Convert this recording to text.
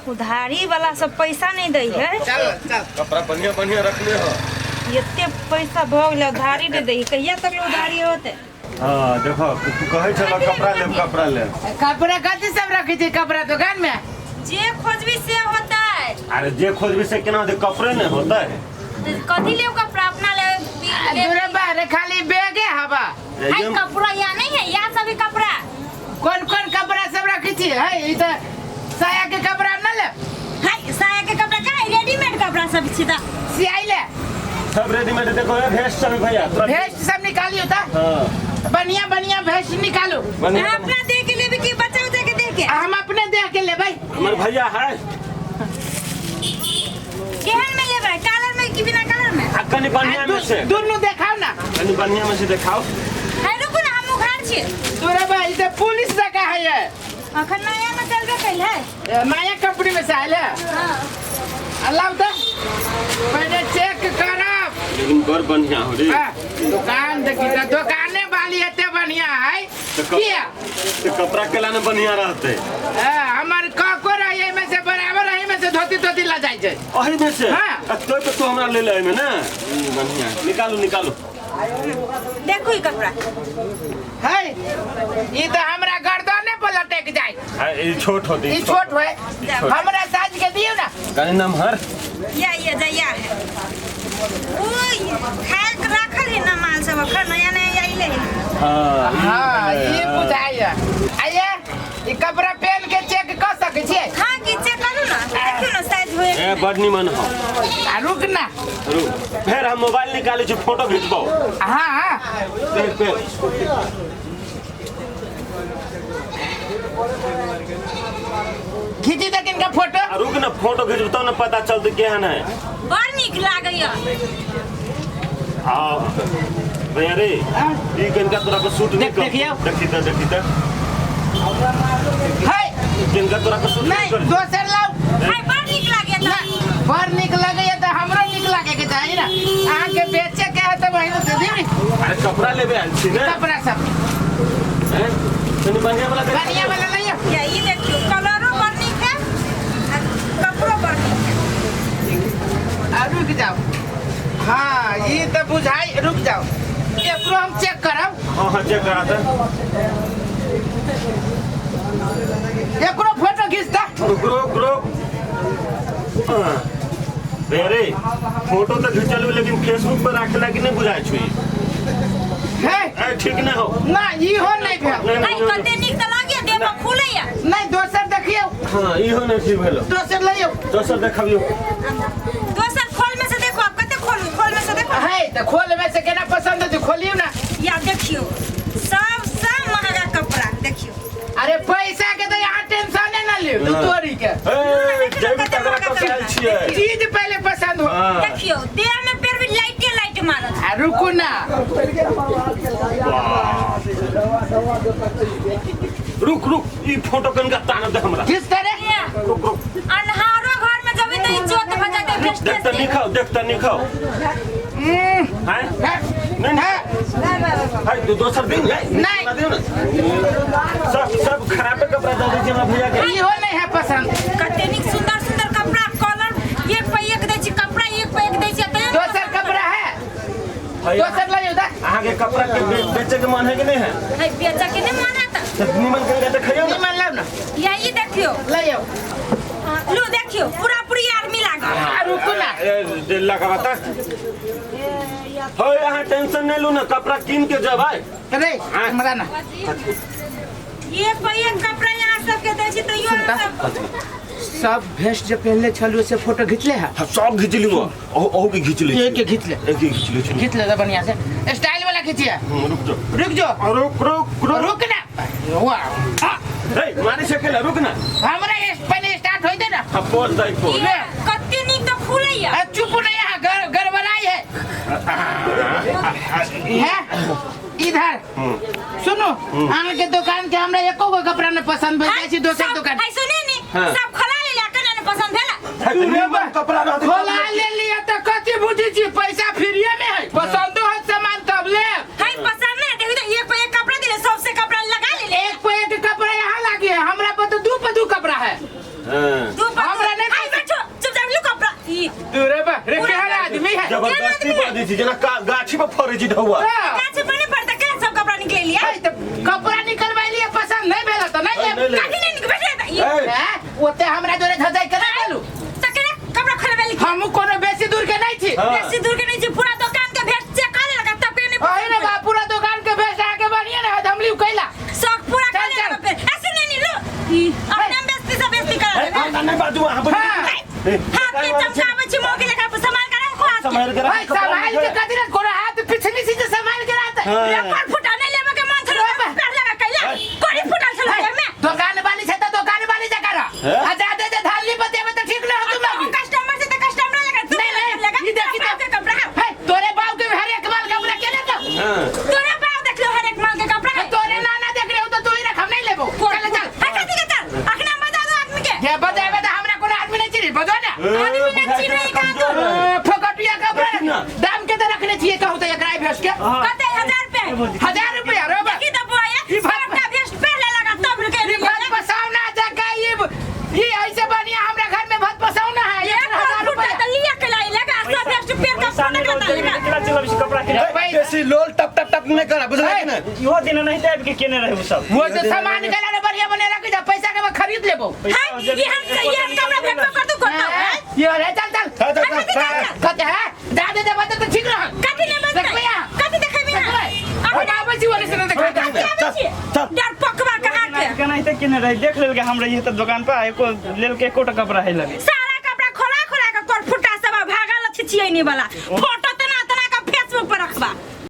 उधारी वाला सब पैसा नहीं दै है। चल चल। कपड़ा बढ़िया बढ़िया रखने हो। एते पैसा भऽ गेलै, उधारी दे दै, कहिया तक ले उधारी होते? हाँ देखो, तू कहै छल कपड़ा लेब, कपड़ा लेब। कपड़ा कथी सब रखै छै कपड़ा दुकान में? जे खोजबी से होता है। अरे जे खोजबी से केना होतै, कपड़े नहीं होता है। तो कथी लेब कपड़ा अपना ले? दूर बाहर खाली बैगे हवा। हाय कपड़ा या नहीं है, या सभी कपड़ा। कौन कौन कपड़ा सब रखै छी? है ई त साया के कपड़ा न ले। हाय साया के कपड़ा का है, रेडीमेड कपड़ा सब छी त। सियाई ले। सब रेडीमेड देखो, ये भेस्ट सब भैया। भेस्ट सब निकालियो त। हां। बढ़िया बढ़िया भेस्ट निकालो। बढ़िया। अपना दे के लेबे कि बच्चा उच्चा के दे के? हम अपने दे के लेबै। हमर भैया है। केहन में लेबै, कलर में कि बिना कलर में? आ कनी बढ़िया में से। दुनू देखाओ ना। कनी बढ़िया में से देखाओ। है रुकू ना, हम उघार छी। तोरा भाई त पुलिस जका है ये। अखन नया में चलबे कैल है। नया कंपनी में से आयल है। हां। अल्लाह त पहले चेक करब। लेकिन बड़ बढ़िया हो रे। हाँ, दुकान देखी त दुकाने वाली एते बढ़िया है। तो किया? तो कपड़ा के लाने बढ़िया रहते। हाँ, हमर काको रही में से बराबर रही में से धोती धोती ला जाय छै। ओही में से? हाँ। आ तो तो तू हमरा ले ले में ना। बढ़िया। निकालू निकालू। देखो ई कपड़ा। है ई त हमरा गर्दने पर लटक जाय। हाँ, ई छोट होती। ई छोट होय। छोट। हमरा साइज के दियो ना। कनी नमहर। या या जा या है। ओय खाए के राखल है ना माल सब अखन नया नया आइले है। हाँ, हाँ, ई बुझाइ है। आइए, ई कपड़ा पहन के चेक कर सकै छियै? हाँ, की चेक करू ना, देखियौ ना साइज होय। ए बड़ निमन हो। आ रुक ना। रुक, फिर हम मोबाइल निकाले छी, फोटो खिंचबो। हाँ, हाँ। देख, देख। खींची दे किनका फोटो? आ रुक ना, फोटो खिंचबो तब ना पता चलतै केहन है। बड़ नीक लागैया। आ भैया रे, ई किनका तोरा को सूट देख, नहीं देखियौ। देखी त, देखी त। है। किनका तोरा को सूट नहीं, कर। दोसर लाउ। हाय बड़ नीक लागैया त। बड़ नीक लगैया त हमरो नीक लागे के चाही ना। अहाँ के बेचे के है त वही से दिबी। अरे कपड़ा लेबे आयल छी ना। कपड़ा सब। हैं? तनी बढ़िया वाला देख। बढ़िया वाला लइयो। या ई देखियो, कलरो बड़ नीक है आ कपड़ो बड़ नीक है। आ रुक जाओ। हाँ, ई त बुझाई, रुक जाओ। एकरो हम चेक करब। हाँ, हाँ, चेक करा दे। एकरो फोटो खींच दा। रुक, रुक, रुक। हाँ। भैया रे, फोटो तो खिंचल लेकिन फेसबुक पर राखे लागी नहीं बुझाय छुई। है? ए, ठीक ना हो। ना, ई हो नहीं भेल। नहीं, हाय, नहीं, कते नीक त लागैया, देह पर फूलैया। नहीं, दोसर देखियौ। हाँ, ई हो नहीं ठीक भेलो। दोसर लइयौ। दोसर देखबियौ। दोसर खोल में से देखो, आप कते खोलू, खोल में से देखो। है, त खोल में से केना पसंद होतै, खोलियौ ना। या देखियौ, सब सब महंगा कपड़ा देखियौ। अरे पैसा के तो यहाँ टेंशन ना लियो, तू हाँ। तोरी के। ए, जेबी तगड़ा कऽ के आयल छियै। चीज पहले पसंद हो। हाँ। देखियौ, देह में फिर भी लाइटे लाइट मारत। आ रुकू ना। रुक, रुक, ई फोटो कनका तान दे हमरा। किस तरह? रुक, रुक। अन्हारो घर में जबी त ई जोत भ जाते भेस्ट देख त निखाओ, देख त निखाओ। हैं? नहीं, नहीं। हाय, दोसर दिन, है? नहीं। दियो ना। सब सब खराबे कपड़ा दे दै छै हमरा भैया के। ई हो नहीं है पसंद। कते नीक सुंदर सुंदर कपड़ा, कलर एक पे एक दै छी, कपड़ा एक पे एक दै छी, तैयो दोसर कपड़ा है। भैया, दोसर लइयो दा। अहाँ के कपड़ा के बेचे के मन है कि नहीं है? है, बेचे के नहीं मन है त। त निमन कनका देखियौ ना। निमन लाउ ना। या ई देखियौ। लइयो। लू देखियौ, पूरा पूरी आर्मी लागल। आ रुकू ना। ए, डेढ़ लाख बता। हो, यहाँ टेंशन नहीं लू ना, कपड़ा कीन के जब आए। अरे, हाँ। हमरा ना। एक पे एक कपड़ा यहाँ सबके दै छी तैयो अहाँ सब। सब भेस्ट जे पहनले छलु से फोटो खींचले है? हाँ, सब खींच ली वो। ओहु के खींच ली। एक के खींच ले। एक के खींच ले, चलो। खींच ले तो बढ़िया से। स्टाइल वाला खींचिए। रुक जाओ। रुक जाओ। रुक, रुक, रुक। रुक ना। वाह। ए, मारे सकेला, रुक ना। हमरा ये पहले स्टार्ट होई दे ना। हाँ, पोज दे, पोज। ये कते नीक तो फूलैया। आ, चुप नहीं है, गड़बड़ाई है। है? इधर। सुनो, अहाँ के दुकान के हमरा एको गो कपड़ा न पसंद भेल, जाइ छी दोसर सब- दुकान। है, सुनी नी, हाँ। सब खोला लेला, केना न पसंद भेला? है, तो निमन कपड़ा रहतै। खोला ले लिया त कथी बुझै छी, पैसा फ्रीए में है। पसंदो है सामान तब ले। है, पसंद नहीं, देखी तो एक पे एक कपड़ा दिले, सबसे कपड़ा लगा लेले। एक पे एक कपड़ा यहाँ लागी है, हमरा पर तो दू पे दू कपड़ा है। हाँ। दू पे दू। हमरा दूरे बा रे केहन आदमी है जबरदस्ती बाजै छी जेना गाछी पर फड़ै छी ढौआ। हाँ। गाछी पर नहीं पड़ता क्या सब कपड़ा निकले लिया? है, तऽ कपड़ा निकलवाइ लिए पसंद नहीं भेल तऽ नहीं लेब। नहीं लेब। कथी नहीं निकले ये ए, हैं? ओते हमरा जोरे धजाइ के नहीं गेलू। तो केना कपड़ा खोलबे लिखी? हमहूँ कोनो बेसी दूर के नहीं छी। हाँ। बेसी दूर के नहीं छी, पूरा दुकान के भेज चेक कर लेलक तब के नहीं। अही ने बा पूरा दुकान के भेज अहाँके बढ़िया ने होत, हम लिउ कैला। शौक पूरा कर चल, लेलक चल। फिर ऐसे नहीं नहीं लो अपने में बेइज्जती से बेइज्जती कर ए, हमरा नहीं बाजू अहाँ बजू। हाँ। ए, हाथ के चमकाबै छी मौगी लेखा संभाल के रखो हाथ के। सम्हारि के भाई राख, कपड़ा संभाल के निकल। कथी रे कोनो हाथ पिछली चीज संभाल के रहता। हाँ। रबर फुटा नहीं लेबे के मन छलो रबर। कर लगा कैला कोरी फुटल छलो है, घर में। दुकान वाली छै तऽ दुकान वाली जगह रह। हैं? आ जादे जे धान ली बतेबे तऽ ठीक न होतौ मौगी। कस्टमर से तो कस्टमर लगा तू नहीं नहीं लगा ई देखी बाप के कपड़ा है। है, तोरे बाप के हर एक माल कपड़ा के लेतौ? हाँ। तोरे बाप देख लो हर एक माल के कपड़ा है। तोरे नाना देख रहे हो तो तू ही रख, हम नहीं लेबो। चल चल। है कथी के चल अखना बजा दो आदमी के। जे बजेबे तऽ हमरा कोनो आदमी नहीं चिन्ही, बजो ना। ए, आदमी नहीं बुझाइ चिन्है छै का कमजोर है। ए, फोकटिया कपड़ा देखी ना। दाम के तऽ रखने छियै कहू तऽ एकरा भेज के। कते 1000 रुपए? 1000 रुपया रे बा। देखी तो बुआ ई भात सबटा भेस्ट पहले लगा तब रुके। ई भात पसावना जका ई ऐसे बढ़िया हमरा घर में भात पसावना है। एक 1000 फुटा रुपया। तो लिया के लाई लगा सब भेस्ट पेर का पैसा फोटो नहीं करता रहते लगा। केकरा चलबै छी कपड़ा किने? ए, बेसी लोल टप टप टप नहीं करा बुझलै कि नहीं? इहो दिन नहीं आबि के केने रहे उ सब। वो जो सामान गेला ने बढ़िया बने रख जा, पैसा के मैं खरीद लेबो। हां ये हम ये हम कपड़ा भेटबो कर तू करतो हैं? ये रे चल चल। चल, चल, चल, चल। कते है दादे दे बता तो ठीक रह। कथी नहीं बचतै? देखबै अहाँ। कथी देखैबी अहाँ? देखबै। अपना आबै छी ओने से नहि देखबै। कथी आबै छी? चल। डर पकवा कहाँ के? केनाहिते केने रहे देख लेलकै हम रहियै तऽ दुकान पर एको लेलकै एकोटा कपड़ा है लगे। सारा कपड़ा खोला खोला के कोर फुटा सब भागल छिछियनी वाला। फोटो